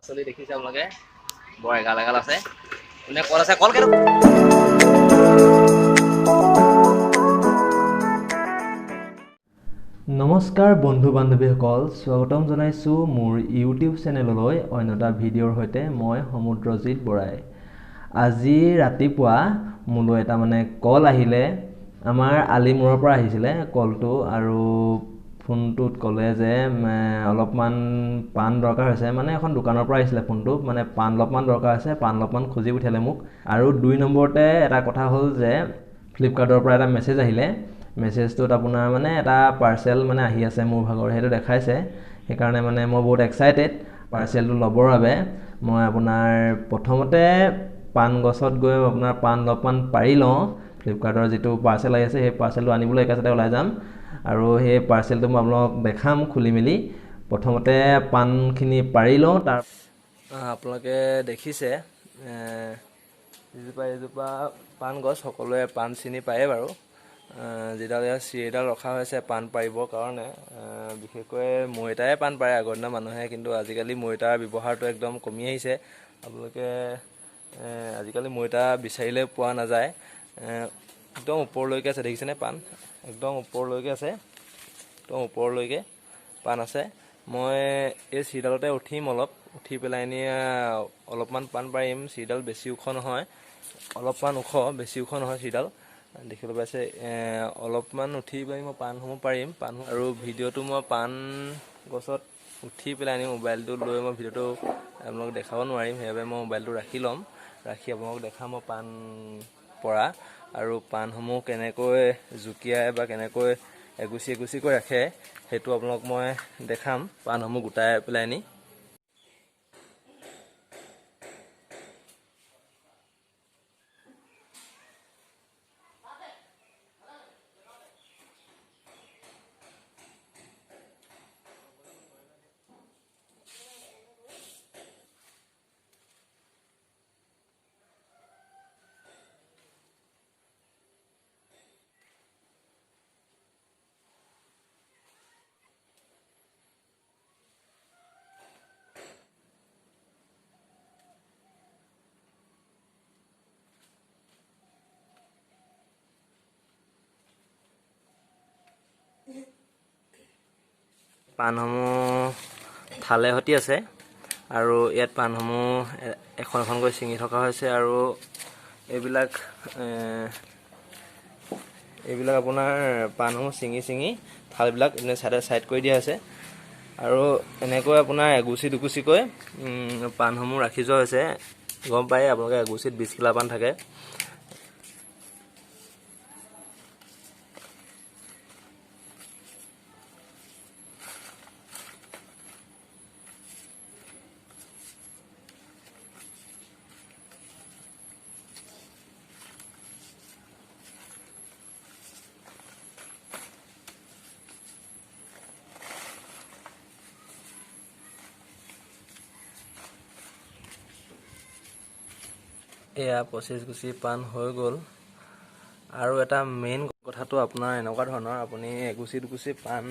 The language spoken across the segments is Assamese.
পাচলি দেখিছে আপোনালোকে, বৰ এগাল এগাল আছে। কোনে কল আছে, কল কেইটা। নমস্কাৰ বন্ধু বান্ধৱীসকল, স্বাগতম জনাইছোঁ মোৰ ইউটিউব চেনেললৈ অন্য এটা ভিডিঅ'ৰ সৈতে। মই সমুদ্ৰজিৎ বৰাই। আজি ৰাতিপুৱা মোলৈ এটা মানে কল আহিলে, আমাৰ আলিমূৰৰ পৰা আহিছিলে কলটো। আৰু ফোনটোত ক'লে যে অলপমান পাণ দৰকাৰ হৈছে, মানে এখন দোকানৰ পৰা আহিছিলে ফোনটো, মানে পাণ অলপমান দৰকাৰ হৈছে, পাণ অলপমান খুজি পঠিয়ালে মোক। আৰু 2 নম্বৰতে এটা কথা হ'ল যে ফ্লিপকাৰ্টৰ পৰা এটা মেছেজ আহিলে। মেছেজটোত আপোনাৰ মানে এটা পাৰ্চেল মানে আহি আছে মোৰ ভাগৰ, সেইটো দেখাইছে। সেইকাৰণে মানে মই বহুত এক্সাইটেড পাৰ্চেলটো ল'বৰ বাবে। মই আপোনাৰ প্ৰথমতে পাণ গছত গৈ আপোনাৰ পাণ অলপমান পাৰি লওঁ। ফ্লিপকাৰ্টৰ যিটো পাৰ্চেল আহি আছে সেই পাৰ্চেলটো আনিবলৈ একেচাতে ওলাই যাম। আৰু সেই পাৰ্চেলটো মই আপোনালোকক দেখাম খুলি মেলি। প্ৰথমতে পাণখিনি পাৰি লওঁ। তাৰ আপোনালোকে দেখিছে যিজোপা এইজোপা পাণ গছ, সকলোৱে পাণ চিনি পায়ে বাৰু। যিডাল ইয়াত চিৰিডাল ৰখা হৈছে পাণ পাৰিবৰ কাৰণে, বিশেষকৈ মৈতাই পাণ পাৰে আগৰ দিনৰ মানুহে, কিন্তু আজিকালি মৈতাৰ ব্যৱহাৰটো একদম কমি আহিছে। আপোনালোকে আজিকালি মৈতা বিচাৰিলে পোৱা নাযায়। একদম ওপৰলৈকে আছে, দেখিছেনে পাণ একদম ওপৰলৈকে আছে, একদম ওপৰলৈকে পাণ আছে। মই এই চিৰিডালতে উঠিম, অলপ উঠি পেলাই নি অলপমান পাণ পাৰিম। চিৰিডাল বেছি ওখ নহয়, অলপমান ওখ, বেছি ওখ নহয় চিৰিডাল, দেখিবলৈ পাইছে। অলপমান উঠি পেলাই মই পাণসমূহ পাৰিম। পাণ আৰু ভিডিঅ'টো মই পাণ গছত উঠি পেলাই আনি মোবাইলটো লৈ মই ভিডিঅ'টো আপোনালোকক দেখাব নোৱাৰিম, সেইবাবে মই মোবাইলটো ৰাখি ল'ম। ৰাখি আপোনালোকক দেখাম মই পাণ পৰা আৰু পাণসমূহ কেনেকৈ জুকিয়াই বা কেনেকৈ এগুচি এগুচিকৈ ৰাখে সেইটো আপোনালোকক মই দেখাম, পাণসমূহ গোটাই পেলাই আনি। পাণসমূহ থালে সতি আছে আৰু ইয়াত পাণসমূহ এখন এখনকৈ ছিঙি থকা হৈছে। আৰু এইবিলাক আপোনাৰ পাণসমূহ ছিঙি ছিঙি থালবিলাক এনে চাইডে চাইড কৰি দিয়া হৈছে। আৰু এনেকৈ আপোনাৰ এগুচি দুগুচিকৈ পাণসমূহ ৰাখি যোৱা হৈছে। গম পায় আপোনালোকে এগুচিত 20 কিলো পাণ থাকে। এয়া 25 গুচি পাণ হৈ গ'ল। আৰু এটা মেইন কথাটো আপোনাৰ এনেকুৱা ধৰণৰ, আপুনি এগুচি দুগুচি পাণ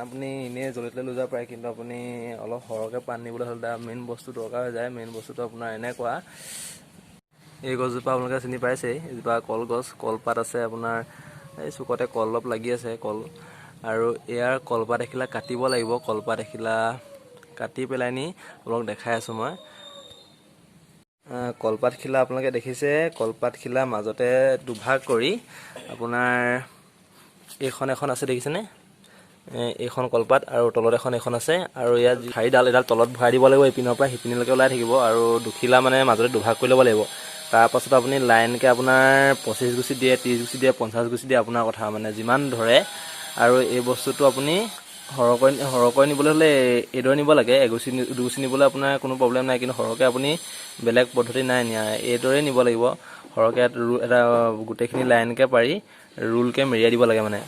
আপুনি এনেই য'তে ত'তে লৈ যাব পাৰে, কিন্তু আপুনি অলপ সৰহকৈ পাণ নিবলৈ হ'লে এটা মেইন বস্তু দৰকাৰ হৈ যায়। মেইন বস্তুটো আপোনাৰ এনেকুৱা, এই গছজোপা আপোনালোকে চিনি পাইছেই, এইজোপা কলগছ, কলপাত আছে আপোনাৰ এই চুকতে কল অলপ লাগি আছে কল। আৰু ইয়াৰ কলপাত এখিলা কাটিব লাগিব। কলপাত এখিলা কাটি পেলাই নি আপোনালোক দেখাই আছোঁ মই। কলপাত খিলা আপোনালোকে দেখিছে, কলপাত খিলা মাজতে দুভাগ কৰি আপোনাৰ এইখন এখন আছে, দেখিছেনে এইখন কলপাত, আৰু তলত এখন এইখন আছে। আৰু ইয়াত ঠাৰিডাল এডাল তলত ভৰাই দিব লাগিব, ইপিনৰ পৰা সিপিনলৈকে ওলাই থাকিব। আৰু দুখিলা মানে মাজতে দুভাগ কৰি ল'ব লাগিব। তাৰপাছত আপুনি লাইনকৈ আপোনাৰ 25 গুচি দিয়ে, 30 গুচি দিয়ে, 50 গুচি দিয়ে, আপোনাৰ কথা মানে যিমান ধৰে। আৰু এই বস্তুটো আপুনি সৰহকৈ নিবলৈ হ'লে এইদৰে নিব লাগে। এগুচি দুগুচি নিবলৈ আপোনাৰ কোনো প্ৰব্লেম নাই, কিন্তু সৰহকৈ আপুনি বেলেগ পদ্ধতি নাই নিয়া, এইদৰেই নিব লাগিব। সৰহকৈ এটা গোটেইখিনি লাইনকৈ পাৰি ৰোলকৈ মেৰিয়াই দিব লাগে মানে।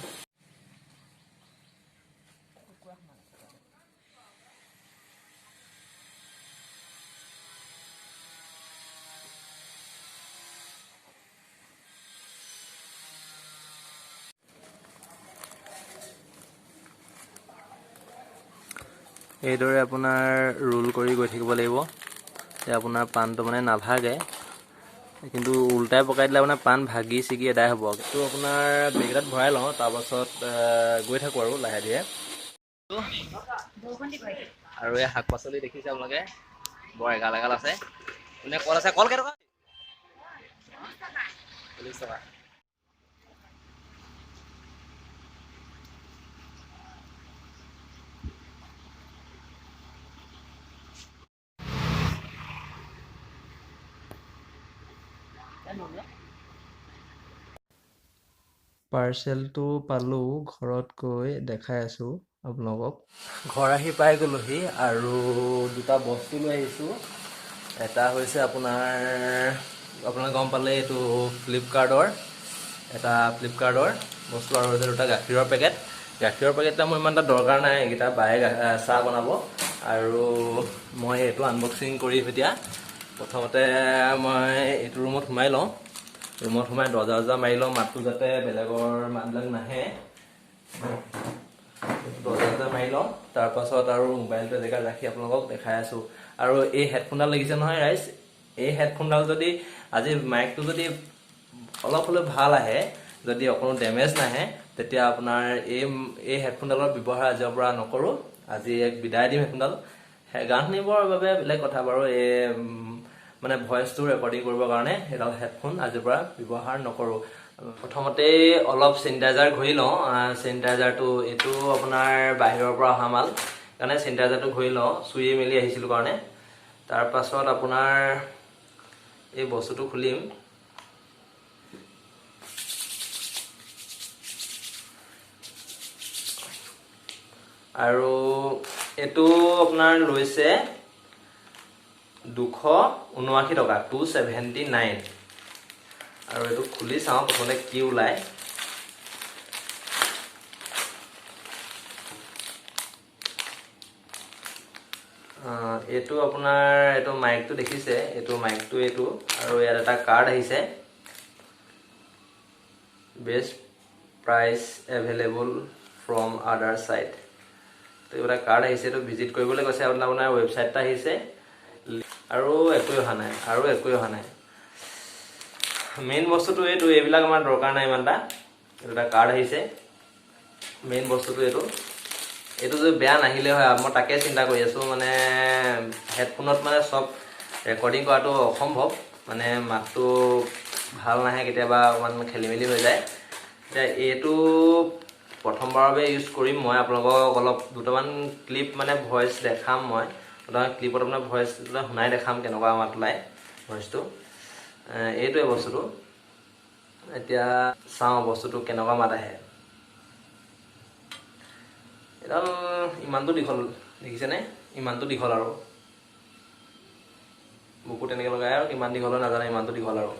এইদৰে আপোনাৰ ৰোল কৰি গৈ থাকিব লাগিব, তেতিয়া আপোনাৰ পাণটো মানে নাভাগে। কিন্তু উল্টাই পকাই দিলে আপোনাৰ পাণ ভাগি ছিগি এদাই হ'ব। এইটো আপোনাৰ বেগ এটাত ভৰাই লওঁ, তাৰপাছত গৈ থাকোঁ আৰু লাহে ধীৰে। আৰু এই শাক পাচলি দেখিছে আপোনালোকে, বৰ এগাল এগাল আছে। কোনে কল আছে? কল কেইটকা? 40 টকা। পাৰ্চেলটো পালোঁ, ঘৰত গৈ দেখাই আছোঁ আপোনালোকক। ঘৰ আহি পাই গ'লোহি আৰু দুটা বস্তু লৈ আহিছোঁ। এটা হৈছে আপোনালোকে গম পালে এইটো ফ্লিপকাৰ্টৰ, এটা ফ্লিপকাৰ্টৰ বস্তু, আৰু হৈছে দুটা গাখীৰৰ পেকেট। গাখীৰৰ পেকেটটা মোৰ ইমান এটা দৰকাৰ নাই, এইকেইটা বায়ে চাহ বনাব। আৰু মই এইটো আনবক্সিং কৰিম এতিয়া। প্ৰথমতে মই এইটো ৰুমত সোমাই লওঁ, ৰুমত সোমাই দৰ্জা চৰ্জা মাৰি লওঁ, মাতটো যাতে বেলেগৰ মাতবিলাক নাহে। দৰ্জা চৰ্জা মাৰি লওঁ, তাৰপাছত আৰু মোবাইলটো এজেগাত ৰাখি আপোনালোকক দেখাই আছোঁ। আৰু এই হেডফোনডাল লাগিছে নহয় ৰাইজ, এই হেডফোনডাল যদি আজি মাইকটো যদি অলপ হ'লেও ভাল আহে, যদি অকণো ডেমেজ নাহে, তেতিয়া আপোনাৰ এই হেডফোনডালৰ ব্যৱহাৰ আজিৰ পৰা নকৰোঁ। আজি এক বিদায় দিম হেডফোনডাল। গান শুনিবৰ বাবে বেলেগ কথা বাৰু, এই মানে ভইচটো ৰেকৰ্ডিং কৰিবৰ কাৰণে সেইডাল হেডফোন আজিৰ পৰা ব্যৱহাৰ নকৰোঁ। প্ৰথমতেই অলপ চেনিটাইজাৰ ঘঁহি লওঁ। চেনিটাইজাৰটো এইটো আপোনাৰ বাহিৰৰ পৰা অহা মাল, সেইকাৰণে চেনিটাইজাৰটো ঘঁহি লওঁ, চুই মেলি আহিছিলোঁ কাৰণে। তাৰপাছত আপোনাৰ এই বস্তুটো খুলিম। আৰু এইটো আপোনাৰ লৈছে 279 টকা, 279। আৰু এইটো খুলি চাওঁ প্ৰথমতে কি ওলায়। এইটো আপোনাৰ এইটো মাইকটো দেখিছে, এইটো মাইকটো এইটো। আৰু ইয়াত এটা কাৰ্ড আহিছে, best price available from other site. তো এইবিলাক কাৰ্ড আহিছে, এইটো ভিজিট কৰিবলৈ কৈছে। আপোনাৰ ৱেবছাইট এটা আহিছে। আৰু একোৱেই অহা নাই, আৰু একোৱেই অহা নাই। মেইন বস্তুটো এইটো, এইবিলাক আমাৰ দৰকাৰ নাই ইমান এটা। এইটো এটা কাৰ্ড আহিছে, মেইন বস্তুটো এইটো। এইটো যদি বেয়া নাহিলে হয়, মই তাকে চিন্তা কৰি আছোঁ। মানে হেডফোনত মানে চব ৰেকৰ্ডিং কৰাটো অসম্ভৱ, মানে মাতটো ভাল নাহে, কেতিয়াবা অকণমান খেলি মেলি হৈ যায়। এতিয়া এইটো প্ৰথমবাৰৰ বাবে ইউজ কৰিম মই। আপোনালোকক অলপ দুটামান ক্লিপ মানে ভইচ দেখাম মই, দুটামান ক্লিপত আপোনাৰ ভইচ শুনাই দেখাম কেনেকুৱা মাত ওলায় ভইচটো। এইটোৱে বস্তুটো। এতিয়া চাওঁ বস্তুটো কেনেকুৱা মাত আহে। এডাল ইমানটো দীঘল দেখিছেনে, ইমানটো দীঘল, আৰু বুকু তেনেকৈ লগাই, আৰু কিমান দীঘল নাজানে, ইমানটো দীঘল। আৰু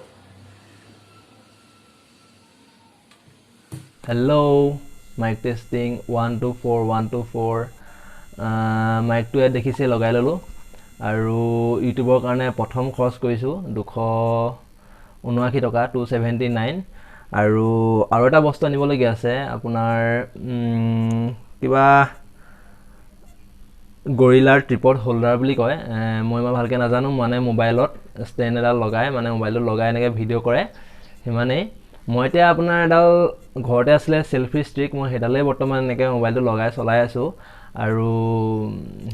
হেল্ল', মাইক টেষ্টিং 1 2 4 1 2 4। মাইকটো ইয়াত দেখিছে, লগাই ল'লোঁ। আৰু ইউটিউবৰ কাৰণে প্ৰথম খৰচ কৰিছোঁ 279 টকা, 279। আৰু আৰু এটা বস্তু আনিবলগীয়া আছে আপোনাৰ, কিবা গৰিলাৰ ট্ৰিপড হোল্ডাৰ বুলি কয়, মই ইমান ভালকৈ নাজানো। মানে মোবাইলত ষ্টেণ্ড এডাল লগাই, মানে মোবাইলটো লগাই এনেকৈ ভিডিঅ' কৰে, সিমানেই। মই এতিয়া আপোনাৰ এডাল ঘৰতে আছিলে চেলফি ষ্টিক, মই সেইডালেই বৰ্তমান এনেকৈ মোবাইলটো লগাই চলাই আছোঁ। আৰু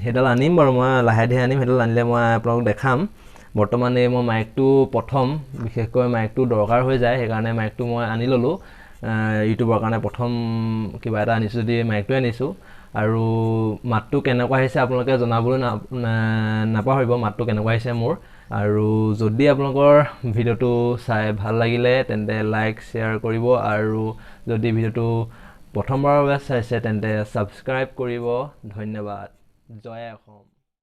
সেইডাল আনিম বাৰু, মই লাহে ধীৰে আনিম। সেইডাল আনিলে মই আপোনালোকক দেখাম। বৰ্তমান এই মই মাইকটো প্ৰথম, বিশেষকৈ মাইকটো দৰকাৰ হৈ যায়, সেইকাৰণে মাইকটো মই আনি ল'লোঁ। ইউটিউবৰ কাৰণে প্ৰথম কিবা এটা আনিছোঁ যদি মাইকটোৱে আনিছোঁ। আৰু মাতটো কেনেকুৱা আহিছে আপোনালোকে জনাবলৈ নাপাহৰিব, মাতটো কেনেকুৱা আহিছে মোৰ। আৰু যদি আপোনালোকৰ ভিডিঅ'টো চাই ভাল লাগিলে তেন্তে লাইক শ্বেয়াৰ কৰিব, আৰু যদি ভিডিঅ'টো প্ৰথমবাৰৰ বাবে চাইছে তেন্তে ছাবস্ক্ৰাইব কৰিব। ধন্যবাদ। জয় অসম।